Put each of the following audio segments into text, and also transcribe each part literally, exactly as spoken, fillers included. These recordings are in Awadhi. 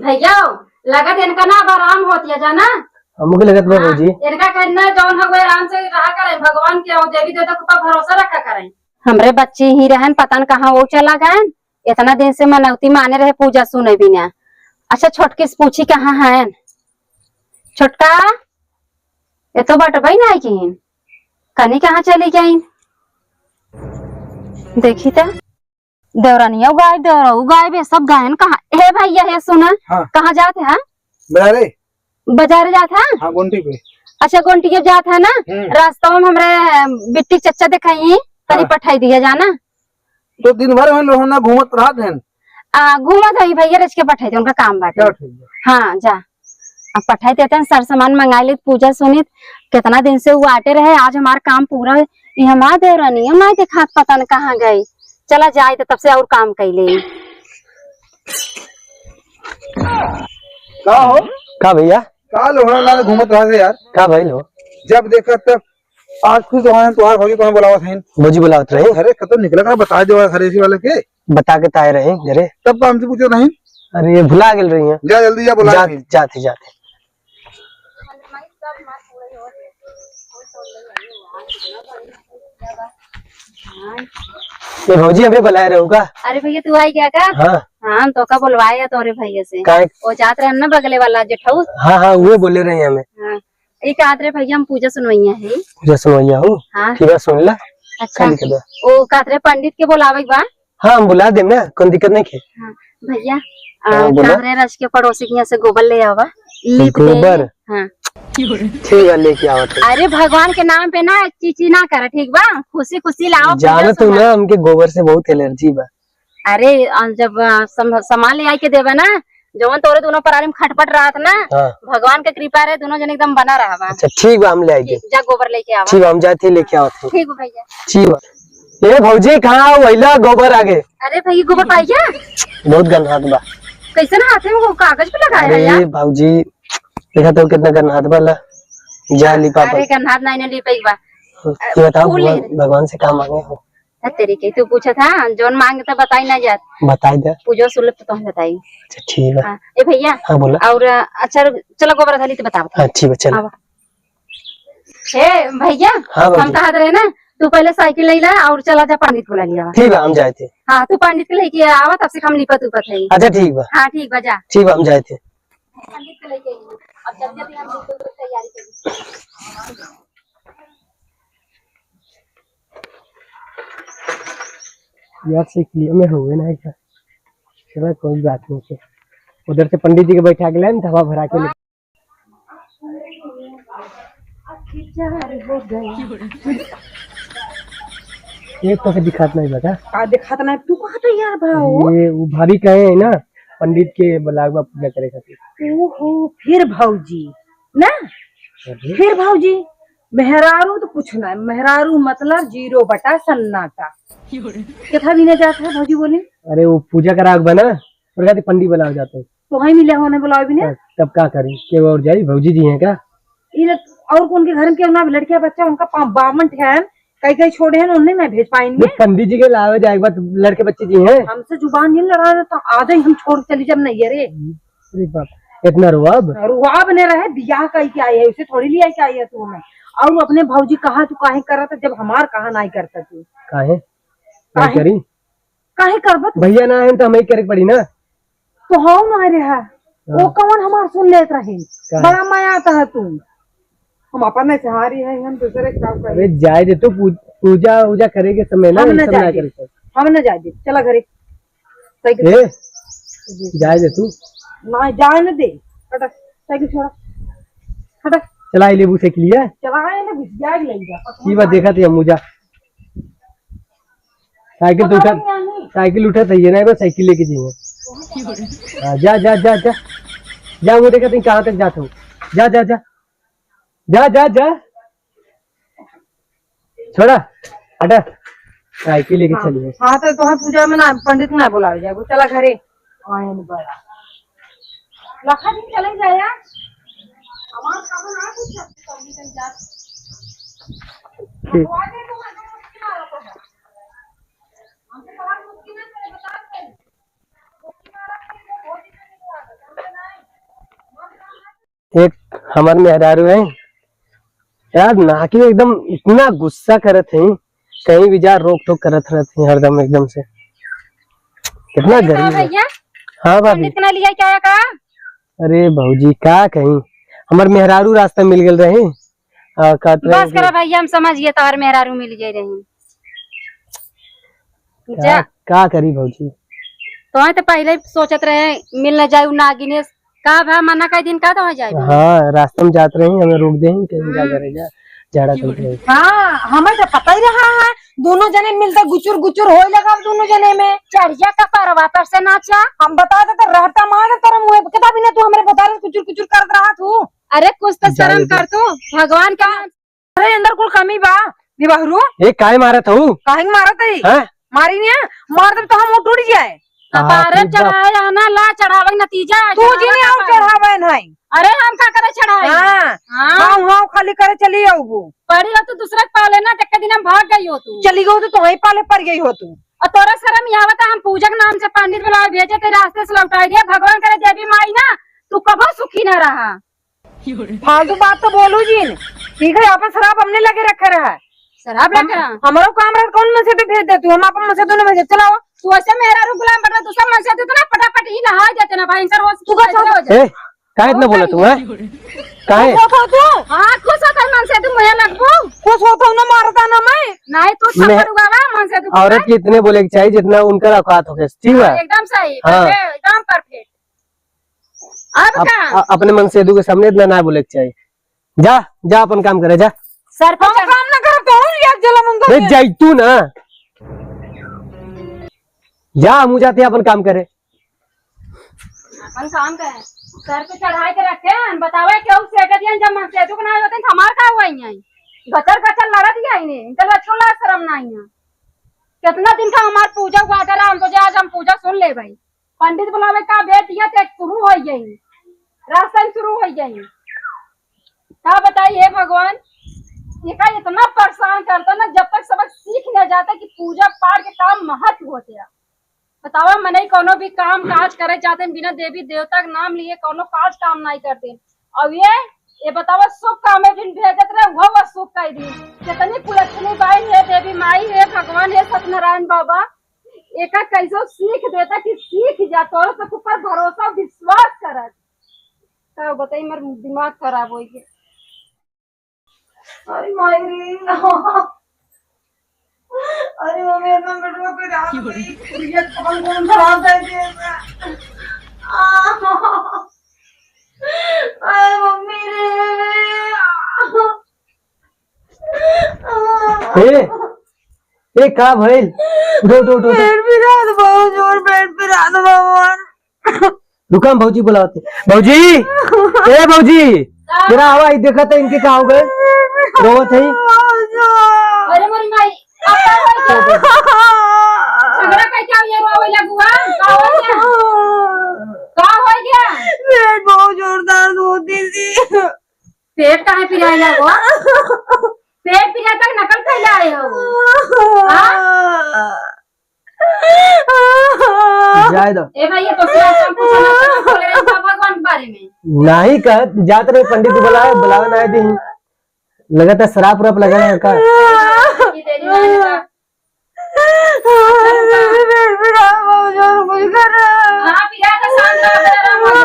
भैया, लगत इनका ना अब आराम होत है, जाना? हमको लगत बा हाँ, भौजी। इनका कहना जौन हवे आराम से रहा करें, भगवान के और देवी देवता के ऊपर भरोसा रखा करें। हमरे बच्ची ही रहन, पता न कहाँ वो चला गए। इतना दिन से मनौती माने रहे, पूजा सुने बिना। अच्छा, छोटकी से पूछी कहाँ हैं? छोटका, ये तो बटबई ना आई किन, कनी कहाँ चली गईन? देखी त, देवरनिया गायब, देवरऊ गायब, ये सब गायन कहाँ? हे भैया, हे सुना, हाँ। कहाँ जात है? बाजारे। बाजारे जात है? हाँ, गोंटी पे। अच्छा, गोंटी के जात है ना? हम्म। रास्ता में हमरे बिट्टी चच्चा देखाई, तनी हाँ। पठाई दिया जाना। तो दिन भर में लोहना घूमत रहत हैं। आ, घूमत है भैया, रच के पठाई दे, उनका काम बाटे। चलो ठीक है। हाँ, जा। अब पठाई देते हैं, सर सामान मंगाई लेत, पूजा सुनित, कितना दिन से वो आटे रहे, आज हमार काम पूरा है। ये हमार देवरानी, हमार देखात पता न कहाँ गई। चला जाए तो तब से और काम कैले। का हो? का भैया? का लोहना लाल घूमत रहत है यार? का भइल हो? जब देखा तब आज खुश हो हैं, तोहार भौजी तोहें बुलावत हैं। भौजी बुलावत रही। अरे, कतो निकला का, बता दे घरे से वाले के। बता के ताए रही घरे। तब का हमसे पूछो नहीं? अरे, भुला गेल रही हैं। जा जल्दी जा, बुला जा, के। जाते, जाते। ये भौजी अबे बुलाए रहू का? अरे भैया, तू आई गया का? हाँ। हाँ, हम तो का बुलवाए है तोरे भैया से। काहे? वो जात रहे ना बगले वाला जेठऊ। हाँ, हाँ, वो बोले रहे हमें। हाँ। ई कहत रहे भैया, हम पूजा सुनवैया है। पूजा सुनवैया हो? हाँ। ठीक है, सुन ला। अच्छा। का लिखे बा? ओ कहत रहे पंडित के बुलावे के बा। हाँ, हम बुला देम ना, कौन दिक्कत नहीं है। हाँ, भैया, हाँ, आ, बोला। कहत रहे रच के पड़ोसी के यहाँ से गोबर ले आवा, लीप दे। गोबर? हाँ। ठीक है, लेके आवत है। अरे, भगवान के नाम पे ना चीची ना करे, ठीक बा? खुशी खुशी लाओ, पूजा जानत हूँ सुना। ना, हमके गोबर से बहुत एलर्जी बा। अरे, अ, जब, अ, सम-, सामान ले आके देबे ना, जवन तोरे दोनों परानी में खटपट रहत ना, हाँ। भगवान के कृपा रहे, दोनों जन एकदम बना रहबा। अच्छा, ठीक बा, हम ले आई ठीक, दे। जा गोबर लेके आवा। ठीक बा, हम जाते लेके आवत हूँ। ठीक बा भैया। ठीक बा। ए भौजी, कहाँ हो? वैला गोबर आगे। अरे भैया, गोबर पाई क्या? बहुत गंधात बा। कैसे ना हाथे में वो कागज पे लगाया है अरे यार? भौजी, देखा तो कितना गंधात बा ला। जा लिपा अरे पर। गंधात नहीं, नहीं लिपा एक बार। ये बताओ, फूल ले भगवान, भगवान से का मांगे हो? है तेरी के, तू पूछा था, जौन मांगे तो बताई ना जात। बताई दे। पूजो सुलभ तो तुम बताई। अच्छा, ठीक है। हाँ, ए भैया। हाँ, बोला। और, अच्छा, चलो गोबर धली तो बताओ। हाँ, ठीक है, चलो। आवा। ए भैया, हाँ, हम बाबूजी। कहत रहे ना, तू पहले साइकिल ले ला और चला जा, पंडित बुला लिया। ठीक है, हम जाए थे। हाँ, तू पंडित के लेके आवा, तब से हम लिपत उपत है। अच्छा, ठीक बा। हाँ, ठीक बा, जा। ठीक बा, हम जाए थे। पंडित के लेके आई। अब जल्दी जल्दी हम लिपत उपत तैयारी करी। यार, साइकिलिया में हुए ना ऐसा। चला, कोई बात नहीं है। उधर से पंडित जी के बैठा के लाइन, हवा भरा के ले। ये तो के दिखात नहीं बता। का दिखात नहीं? तू कहा तो यार भाव। ये वो भाभी कहे है ना, पंडित के बुलावा पूजा करे खातिर। ओहो, फिर भौजी ना? अरे। फिर भौजी, मेहरारू तो कुछ ना, मेहरारू मतलब जीरो बटा सन्नाटा। कितना भी ना जात है भौजी बोले? अरे वो पूजा करा बना, और कहते पंडित बुलावा जाते हैं। तो वहीं मिले होने बुलावे भी ना। तब का करी, के और जाई, भौजी जी हैं का? ये लोग और कौन के घर में क्यों ना, लड़किया बच्चा उनका पा-, बावन ठहन कई कई छोड़े हैं, उन्हें ना भेज पाएंगे। पंडित जी के लावे जाए, बस लड़के बच्चे जी हैं। हमसे जुबान नहीं लड़ा रहे तो आ जाए, हम छोड़ के चली जब नहीं है रे। अरे बाप, इतना रुआब? रुआब ने रहे, बियाह कई के आई है, उसे थोड़ी लिया के आई है तू हमें। और अपने भौजी कहा तू काहे करत, जब हमार कहा नहीं करता तू। काहे? काहे? नहीं करी? काहे करबा तू? भैया ना आए तो हमें करे के पड़ी ना। तो हाउ ना रे हा। हाँ। वो कौन हमार सुन लेत रहे? का? बड़ा माया आता है तू। हम अपन से हारी है, हम दूसरे के काम करी। अरे जाए दे तू, पू-, पूजा वूजा करे के समय ना, हम ये ना सब ना जाए दे। करे के। हम ना जाए दे। चला घरे। साइकिल ए, जाए दे तू। ना, जाए ना दे। हटा, साइकिल छोड़ा। हटा। चला, ये लेबू साइकिल ये। चला, आए ना, घुस जाए, ले जा। की बात देखा थे मुझा। साइकिल तो उठा, साइकिल उठा था ये ना, बस साइकिल लेके जाइए। हाँ, जा, जा, जा, जा। जा, वो देखा तुम कहाँ तक जाते हो। जा, जा, जा। जा, जा, जा। छोड़ा, हटा। साइकिल लेके हाँ। चलिए। हाँ, तो तोहर पूजा में ना, पंडित ना बुलावे जाए, चला घरे। आयन बड़ा। लखा दिन चले जाया। हमार काम ना कुछ पंडित जा। ठीक। हमसे सवाल पूछ के ना, चले बता दे। एक हमार मेहरारू है यार, नाकी एकदम इतना गुस्सा करत है, कहीं भी जा रोक टोक करत रहत है हरदम एकदम से। कितना अरे का गरीब है। भैया, हाँ भाभी। इतना लिया क्या का? अरे भौजी का कहीं, हमार मेहरारू रास्ता मिल गल रही, आ, कहत रहे बस कि करा भैया, हम समझ गए तोहर मेहरारू मिल गए रही। का, जा। का करी भौजी? तो तो पहले ही सोचत रहे मिल न जाए उ नागिनेश। का भा मना कई दिन का तो हो जाए? हाँ, रास्ता में जात रही, हमें रोक दे, कहीं जा हम्म। करे जा, झाड़ा करत रही। हाँ, हमें तो पता ही रहा है, दोनों जने मिलते गुचुर गुचुर होए लगा दोनों जने में। चढ़िया का परवा तर से नाचा। हम बता दे तो रहता मार तेरा मुंह, कितना भी ना तू हमरे बता रहे गुचुर गुचुर करत रहा तू। अरे कुछ तो जा शर्म दे। कर तू, भगवान का अरे अंदर कुल कमी बा, निबहरू। ए, काहे मारत हऊ? काहे के मारत हई? हैं? मारी ने, मार देब तो हम उठ उठ जाए। कपारे हाँ, ठीक बा। चढ़ाए आना ला, चढ़ावे के नतीजा है, तू जी चढ़ावे ने का और पाए। चढ़ावे नहीं। अरे हम का करे चढ़ाई? हाँ। हाँ। हाँ, हाँ, खाली करे चली आऊबू। पड़ी हो तू दूसरा के पाले ना, देख के दिन हम भाग गई हो तू। चली गई हो तू, तुम्हारी पाले पड़ गई हो तू। और तोरा शर्म यहाँ आवता, हम पूजा के नाम से पंडित बुलावे भेजे, तेरे रास्ते से लौटाई दे, भगवान करे देवी माई ना, तू कबो सुखी ना रहा। फालतू बात तो बोलू जिन। ठीक है, अपन शराब हमने लगे रखे रहा। शराब हम, रखे रहा? हमरो काम रहा, कौन मनसेधू भेज दे तू? हम अपन मनसेधू न भेजे, चलाओ। तू ऐसे मेहरारू गुलाम बन रहा, तू सब मनसेधू तो ना पटापट ही नहा देते ना भाई, इनका रोज तू का कैसे चाहता? हो जाए? ए, काहे इतना बोला तू, हैं? काहे? खुश होता तू? हाँ, खुश होता मनसेधू मुझे लगबू। खुश होता ना, मारता ना मैं। नहीं, तू मैं सब हुआ मनसेधू औरत की इतने बोले के चाहिए जितना उनका औकात हो गया, ठीक है? हाँ, एकदम सही, हाँ। एकदम परफेक्ट। अब अप-, का? अ-, अपने मनसेधू के सामने इतना ना बोले के चाहिए। जा, जा अपन काम करे, जा। सर पे हम चढ़- काम ना करो, कौन लिया जला मंदिर नहीं में? जाई तू ना। जा, हम जाते हैं अपन काम करे। अपन काम करे। सर पे चढ़ाई के रखे हैं, बतावे केहू सेठ दियन जब मनसेधू के ना होते हैं, तो हमार का हुआ ही नहीं। गचर गचर लड़त ही आई ने, इनका लचको लाज शर्म नहीं है। कितना दिन का हमार पूजा हुआ था, राम तो आज हम पूजा सुन ले भाई। पंडित बुलावे का भेज दिया, तो शुरू हो गई, रास्ता ही शुरू हो गई। का बताई हे भगवान, ये का इतना परेशान करता ना, जब तक सबक सीख न जाता कि पूजा पाठ के काम महत्व होते हैं। बतावा, मनई कौनो भी काम काज करे जाते हैं, बिना देवी देवता के नाम लिए कौनो काज काम नहीं करते। अब ये, ये बतावा, शुभ काम में जिन भेजत रहे, वह, वह शुभ कह दी। कितनी कुलक्षणी बाई है, देवी माई है, भगवान है, सत्यनारायण बाबा, एका कैसो सीख देता कि सीख जा, तोरे से ऊपर भरोसा विश्वास करत। का बताई, मर दिमाग खराब हो गया। अरे माई रे, अरे मम्मी, इतना बेटवा पे रात गई, ये कौन कौन खराब कर दिया? अरे मम्मी रे। ए, ए, का भइल? उठो, उठो, उठो, उठो। पेट पिरात, बहुत जोर पेट पिरात, भगवान। रुका, हम भौजी बुलावत है। भौजी, ए भौजी, जरा आवा, ई देखत है, इनके का हो गए? रोवत है। अरे मोरी माई, अब का हो गया? झगड़ा कह के ये रोवे लगुआ? का हो गया? का हो गया? पेट बहुत जोर दर्द होती थी। पेट काहे पिराए लागो? पेट पिराए तक नकल कैले आए हो? हाँ? जाए दो। ए भाई, ये तो शराब का कुछ ना कुछ बोले रहे सब भगवान के बारे में। नहीं कह, जात रहे पंडित को बुलावे, बुलावे ना दिन। लगातार शराब उराब लगा है का? ये तेरी माँ ने कहा। हाँ, पिरा तो शांत रहो, जरा बोलो।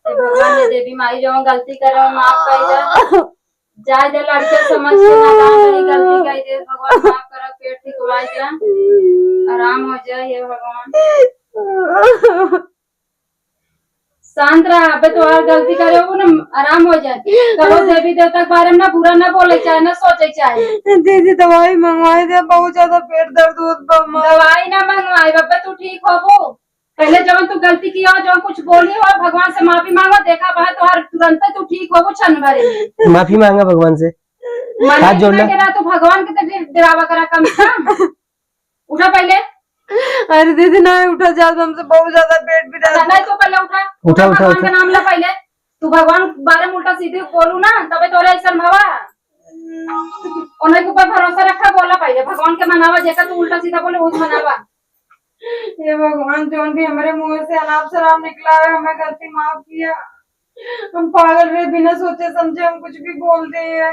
भगवान ने देवी माई जो गलती करे, माफ कर दे। जाए दे लड़के समझ के ना, जान रही गलती कर दे, भगवान माफ करो, पेट ठीक हो जाए, आराम हो जाए, हे भगवान। शांत रहा, अबे तो और गलती करे हो ना, आराम हो जाए। कहो देवी देवता के बारे में ना बुरा ना बोले चाहे, ना सोचे चाहे। दीदी दवाई मंगवाई दे, बहुत ज्यादा पेट दर्द होत बा माँ। दवाई ना मंगवाई, अबे तू ठीक होबू। पहले जवन तू गलती किया हो, जवन कुछ बोली हो, भगवान से माफी मांगो, देखा बा तोहार तुरंत तू ठीक होबू क्षण भरे में। माफी मांगा भगवान से। मना हाथ जोड़ ले। के ना, तू भगवान के तो डर-, डरावा करा कम से कम। उठा पहले। अरे दीदी, ना उठा जात, हमसे बहुत ज्यादा पेट पिरात। अच्छा, नहीं, तू पहले उठा। उठा, उठा, भगवान उठा। का नाम ले पहले। तू भगवान के बारे में उल्टा सीधी बोलू ना, तबे तोरे ऐसन भवा। उन्हीं के ऊपर भरोसा रखा, बोला पहले। भगवान के मनावा, जैसा तू उल्टा सीधा बोले, वो मनावा। हे भगवान, जौन भी हमरे मुँह से अनाप शनाप निकला है, हमें गलती माफ किया। हम पागल रहे, बिना सोचे समझे हम कुछ भी बोल दे है।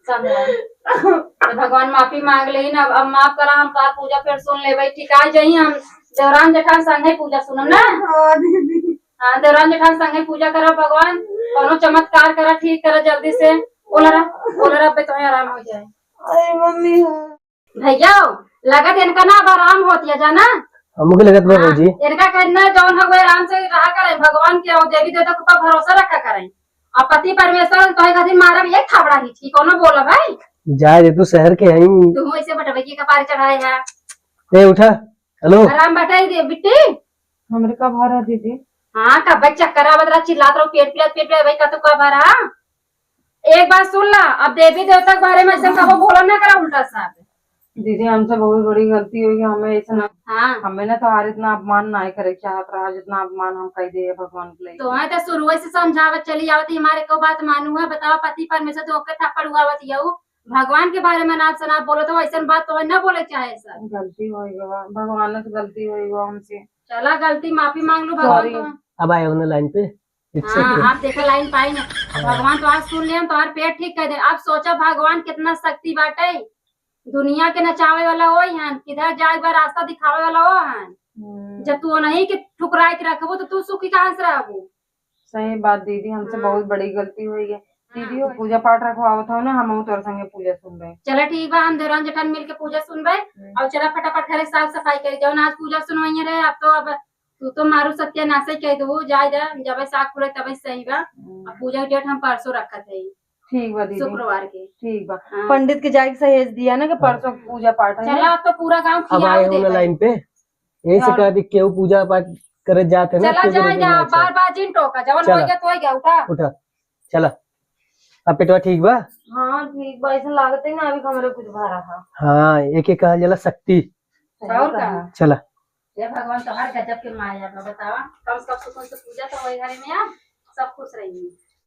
समझा। तो भगवान माफी मांग लेही ना, अब, अब माफ करा, हम तोहार पूजा फिर सुन लेबै, ठीक आ जाई हम। देवरान जेठान संगे पूजा सुनम ना। हाँ दीदी। हाँ, देवरान जेठान संगे पूजा करा, भगवान कौनो चमत्कार करा, ठीक करा जल्दी से। बोला रहा, बोला रहा, अबे तोहे आराम हो जाए। अरे मम्मी। भैया, लगत इनका ना अब आराम होती है, जाना? हमको लगत बा हाँ, भौजी। इनका कहना जौन है वो आराम से रहा करें, भगवान के और देवी देवता के ऊपर भरोसा रखा करें। और पति परमेश्वर तोहे खातिर मारब एक थाबड़ा ही ठीक, कौनो बोला भाई? जाए दे, तू शहर के हई। तू ऐसे बटवे की कपार चढ़ाए है। ए उठा, हेलो। आराम बटाई दे बिट्टी। हमरे का भारा दीदी? हाँ, कब चक्कर आवत रहा, चिल्लात रहो, पेट पिरात, पेट पिरात, भाई का तो का भारा? एक बात सुन ला, अब देवी देवता के बारे में ऐसे कबो बोला ना करा उल्टा साफ। दीदी, हमसे बहुत बड़ी गलती हो गई, हमें ऐसे ना, हाँ। हमें ना तोहार इतना अपमान ना करे चाहत रहा, जितना अपमान हम कह दिए भगवान के लिए। तो है तो शुरू से समझावत चली आवत ही, हमारे को बात मानू है, बताओ, पति परमेश्वर तो ओके थप्पड़ हुआवत यऊ, भगवान के बारे में नाप सनाप बोलो तो ऐसन बात तो ना बोले चाहे सर। गलती हो गई बा, भगवान से गलती हो गई बा हमसे। चला, गलती माफी मांग लो भगवान। Sorry। तो अब आए हो ना लाइन पे। It's हाँ, okay। आप देखा लाइन पाई ना। हाँ। भगवान तो आज सुन ले, हम तोहार पेट ठीक कर दे। आप सोचा भगवान कितना शक्ति बाटे, दुनिया के नचावे वाला वही हन, किधर जाए बा रास्ता दिखावे वाला वो हन। हम्म। जब तू नहीं के ठुकराए के रखबो तो तू सुखी कहाँ से रहबो? सही बात दीदी, हमसे हाँ। बहुत बड़ी गलती हुई है। हाँ। दीदी, पूजा पाठ रखवावत हो ना, हम तोर संगे पूजा सुनबे। चला ठीक बा, हम देवरान जेठान मिल के पूजा सुनबे। हम्म। और चला फटाफट घरे साफ सफाई करी, जौन आज पूजा सुनवाइए रहे, अब तो अब तू तो मारू सत्यानाश ही कह दू, जा जा, जब साग खुले तबे सही बा। हम्म। अब पूजा के डेट हम परसों रखत है, ठीक बा दीदी। शुक्रवार के। ठीक बा। हाँ। पंडित के जाए के सहेज दिया ना कि हाँ। परसों पूजा पाठ है चला, ना। अब तो पूरा गांव अब खियाओ आए हो दे ना भाई। लाइन पे, यही से हाँ। कह दी केहू पूजा पाठ करे जात है ना, चला केहू जाए रोके जा, ना, अच्छा। बार बार जिन टोका, जवन चला। हो गया तो हो गया, उठा। उठा, चला। अब पेटवा ठीक बा? हाँ ठीक बा, ऐसा लागत है ना अभी हमरे कुछ भरा है। हाँ, एक एक कहल जाला शक्ति। सही और का? कहा। चला। हे भगवान, तोहार गजब के माया बा, बतावा। कम से कम सुकून से पूजा तो होई घरे में, आप सब खुश रहिए।